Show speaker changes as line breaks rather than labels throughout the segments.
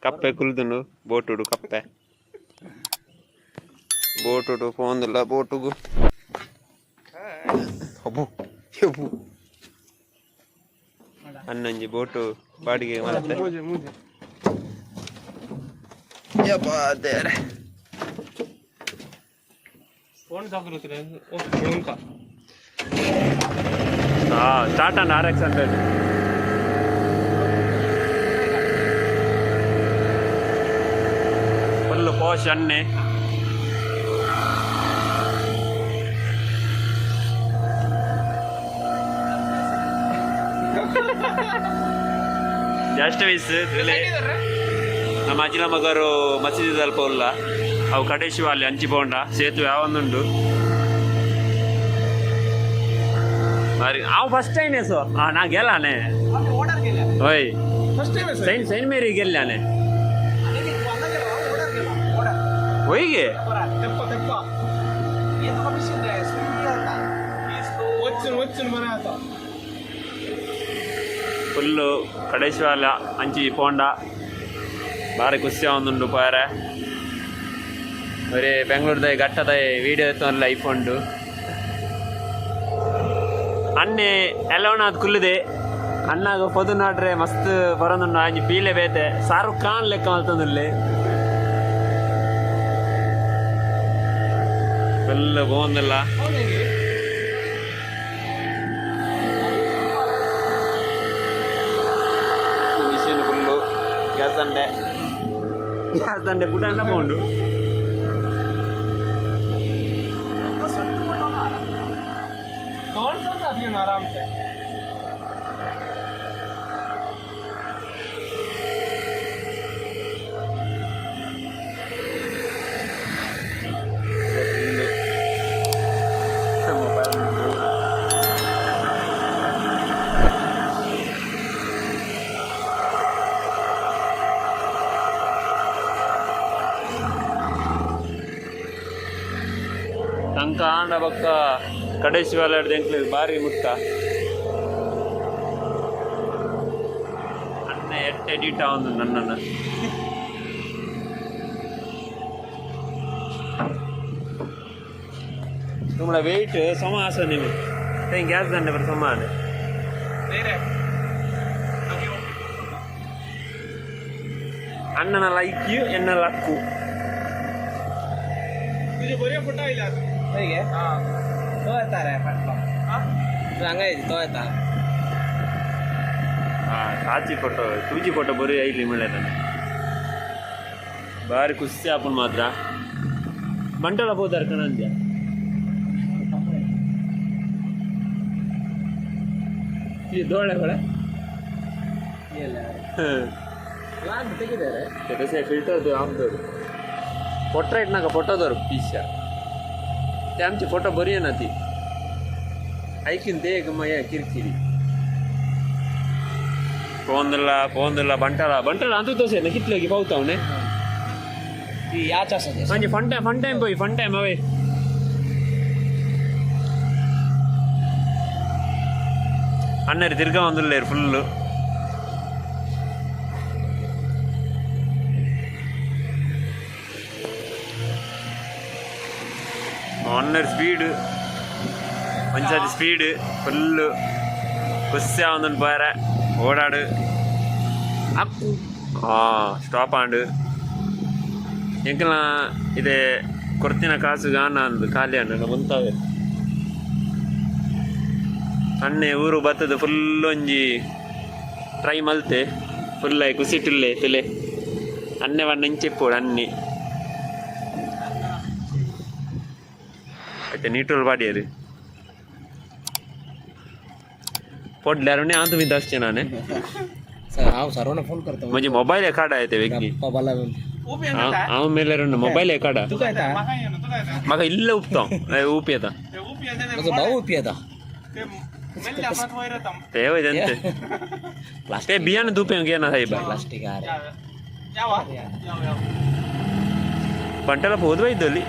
ಕಪ್ಪೆ ಕುಲ್ದುಂಡು ಬೋಟುಡು ಕಪ್ಪೆ ಬೋಟುಡು ಪೋಂದುಲ್ಲ ಬೋಟುಗು ಅಬ್ಬು ಅಬ್ಬು ಅನ್ನೊಂಜಿ ಬೋಟು ಬಾಡಿಗೆ ಮಲ್ತೆ ಯಬ್ಬಾ ದೇವ್ರೆ. ಹಾ ಸ್ಟಾರ್ಟ್ ಆಂಡ್ RX 100. Full posh ಅನ್ನೆ. Just miss. ನಮ್ಮ ಅಜ್ಜಿನ ಮಗರು ಮಸೀದಿ ಅಲ್ಪ ಉಲ್ಲ. ಅವು ಕಡೇಶಿವಾಲಿ ಅಂಚಿ ಪೋಂಡ ಸೇತುವೆ ಯಾವೊಂದುಂಡು ಬಾರಿ. ಅವು ಫಸ್ಟ್ ಟೈಮ್ ಸೊ ನಾ ಗೆಲ್ಲಾನೆ. ಓಯ್, ಸೈನ್ ಸೈನ್ ಮೇರಿ ಗೆಲ್ಲಾನೆ ಒಯ್ಗೆ. ಫುಲ್ಲು ಕಡೇಶಿವಾಲ ಅಂಚಿ ಪೋಂಡ ಬಾರಿ ಖುಷಿ ಆವೊಂದುಂಡು ಪೋಯರೆ. ಒರೇ ಬೆಂಗಳೂರ್ದ ಘಟ್ಟದ ವೀಡಿಯೋ ಎತ್ತೊಂದು ಐಫೋನ್ಡು. ಅಣ್ಣೆ ಎಲ್ಲವನಾದ್ ಕುಲ್ಲುದೆ. ಅಣ್ಣಾಗ ಪೊದು ನಾಡ್ರೆ ಮಸ್ತ್ ಬರೋದುಂಡು. ಅಂಜಿ ಪೀಲೆ ಬೇತೆ ಶಾರುಖ್ ಖಾನ್ ಲೆಕ್ಕ ಮಲ್ತೊಂದುಲ್ಲೆ. ಫುಲ್ ಪೋವೊಂದುಲ್ಲ. ಮಿಷಿನ್ ಫುಲ್ಲು ಗ್ಯಾಸ್ ದಂಡೆ, ಗ್ಯಾಸ್ ದಂಡೆ ಪುಟ ಪೋಂಡು.
आराम से.
ತಂಕ ಆಂಡ ಬೊಕ್ಕ ಕಡೇಶಿವಾಲ ಎಂಕ್ಲೆಗ್ ಬಾರಿ ಮುಟ್ಟ. ಅಣ್ಣ ಎಟ್ ಎಡಿಟ್ ಆವೊಂದು ನನ್ನನ್ನು. ತುಮಳ ವೆಯ್ಟ್ ಸಮ ಆಸ ನೀವು ಗ್ಯಾಸ್ ದಂಡೆ ಬರ ಸಮ ಆಂಡ್. ಅಣ್ಣನ ಲೈಕ್ you ಎನ್ನ ಲಕ್ಕು.
तुझे बरे फोटो आयला.
ಹೇಗೆ ತೋಯ್ತಾರೆ ಪಟ್ಲ ಹಂಗಾಯ್ತು ತೋಯ್ತಾ.
ಹಾಂ, ಸಾಚಿ ಫೋಟೋ ತೂಜಿ ಫೋಟೋ ಬರೀ ಐಲಿ ಮಳೆ. ನಾನು ಬಾರಿ ಖುಷಿ ಆಪುಂಡು ಮಾತ್ರ. ಬಂಟಳ ಪೋತಾರ ಕಣಂದ್ಯ. ಈ ದೋಳೆಗಳ
ತೆಗಿದ್ದಾರೆ.
ಫಿಲ್ಟರ್ ಆಫ್ದವರು ಪೊಟ್ರೇಟ್ ನಾಕ ಫೋಟೋದವರು ಪೀಶ. ते आमचे फोटो बरी येना ती ಐಕಿನ್ ದೇಗ ಮಯ ಕಿರಿಕಿರಿ. ಪೋಂದಲ್ಲ ಪೋಂದಲ್ಲ ಬಂಟಳ ಬಂಟಳ ಅಂತೂ ತೋಸೆ ಕಿತ್ಲೋಗಿ ಪೌತಾವನೆ.
ಈ ಯಾಚ ಆಸದೆ.
ಒಂಜಿ ಫನ್ ಟೈಮ್, ಫನ್ ಟೈಮ್ ಪೋಯಿ, ಫನ್ ಟೈಮ್ ಅವೇ. ಅಣ್ಣರು ತಿರ್ಗಾ ಒಂದುಲ್ಲೇರು ಫುಲ್ಲು. ಅಣ್ಣರ್ ಸ್ಪೀಡ್ ಒಂಜಾತಿ ಸ್ಪೀಡ್. ಫುಲ್ಲು ಖುಷಿ ಆವೊಂದುಂಡು ಪೋಯರೆ. ಓಡಾಡು ಅಕ್ಕು. ಹಾಂ, ಸ್ಟಾಪ್ ಆಂಡ್. ಎಂಕಲ್ನ ಇದೆ ಕೊರ್ತಿನ ಕಾಸು ಗಾನ ಅಂದು ಖಾಲಿ ಅಣ್ಣ ಮುಂತಾವೆ. ಅಣ್ಣೆ ಊರು ಬತ್ತದ ಫುಲ್ ಒಂಜಿ ಟ್ರೈ ಮಲ್ತೆ. ಫುಲ್ ಆಯ್ ಕುಸಿಟುಲ್ಲೆ ತುಲೆ. ಅಣ್ಣೆ ವಣ್ಣ ಇಂಚಿಪ್ಪೋಡು ಅನ್ನಿ. ಐತೆ ನೀಟೋಲ್ ಬಾಡಿಯರು ಪೊಡ್ಲಾರುನೆ ಆಂತು ಮಿದ್ದಾಸ್ಚೆ ನಾನೆ.
ಸರ್ ಹಾಂ ಸರ್ವನ ಫೋನ್ करता.
म्हणजे मोबाईल एकाडा आहे ते व्यक्ती.
गप्पा ಬಲ್ಲ.
हांव मेल्यार मोबाईल एकाडा.
तुका येता.
म्हाका इल्लो उपतो उपी येता.
म्हजो भाऊ उपी येता.
ते वय तेंचे ते बियाणे दुपें घेना साहेब.
प्लास्टिक आरे.
పంటల పోదు వైద్యోలి.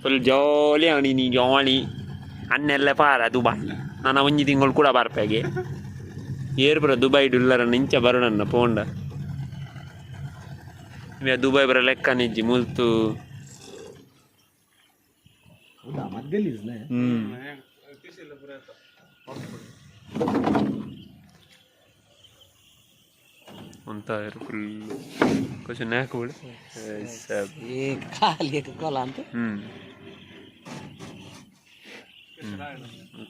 ಫುಲ್ ಜಾಲಿ ಅವನಿ ನೀ ಜಾಲಿ. ಅನ್ನೆಲ್ಲ ಪಾರ ದುಬಾಯಿ. ನಾನು ಒಂಜಿ ತಿಂಗಳು ಕೂಡ ಬರ್ಪೆಗೆ. ಏರ್ ಪೂರ ದುಬೈ ಉಲ್ಲರನ್ನ ಇಂಚ ಬರೋಣನ್ನ ಪೋಂಡ ಮೇ ದುಬೈ ಬರ ಲೆಕ್ಕ ನಿಜ್ಜಿ ಮುಲ್ತು. ಅಂತ ಫುಲ್ కొంచెం నాకు కూడా.
ఏ ఖాళీ ఎక్కువ అంత.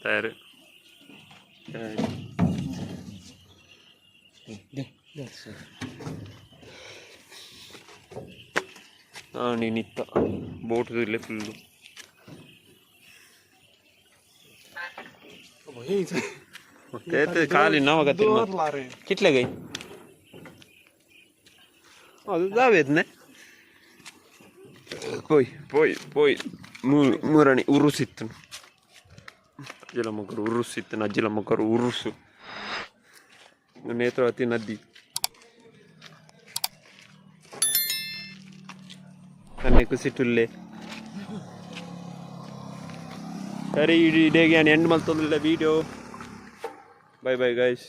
తయారు. నేను ఇత్త బోట్ ఫుల్. ते खाली नाव का? कितले गई जावेत नाही. पोय पोय पोय, ಮುರಣಿ ಉರುಸಿತ್ತು, ಅಜ್ಜಲ ಮೊಗರು ಉರುಸಿತ್ತು, ಅಜ್ಜಲ ಮೊಗರು ಉರುಸು. ನೇತ್ರಾವತಿ ನದಿ ಕನ್ನೆ ಕುಸಿಟುಲ್ಲೆ. ಸರಿ, ಇಡೀ ಡೇಗೆ ಎಂಡ್ ಮಲ್ತೊಂದಿಲ್ಲ ವಿಡಿಯೋ. Bye bye guys.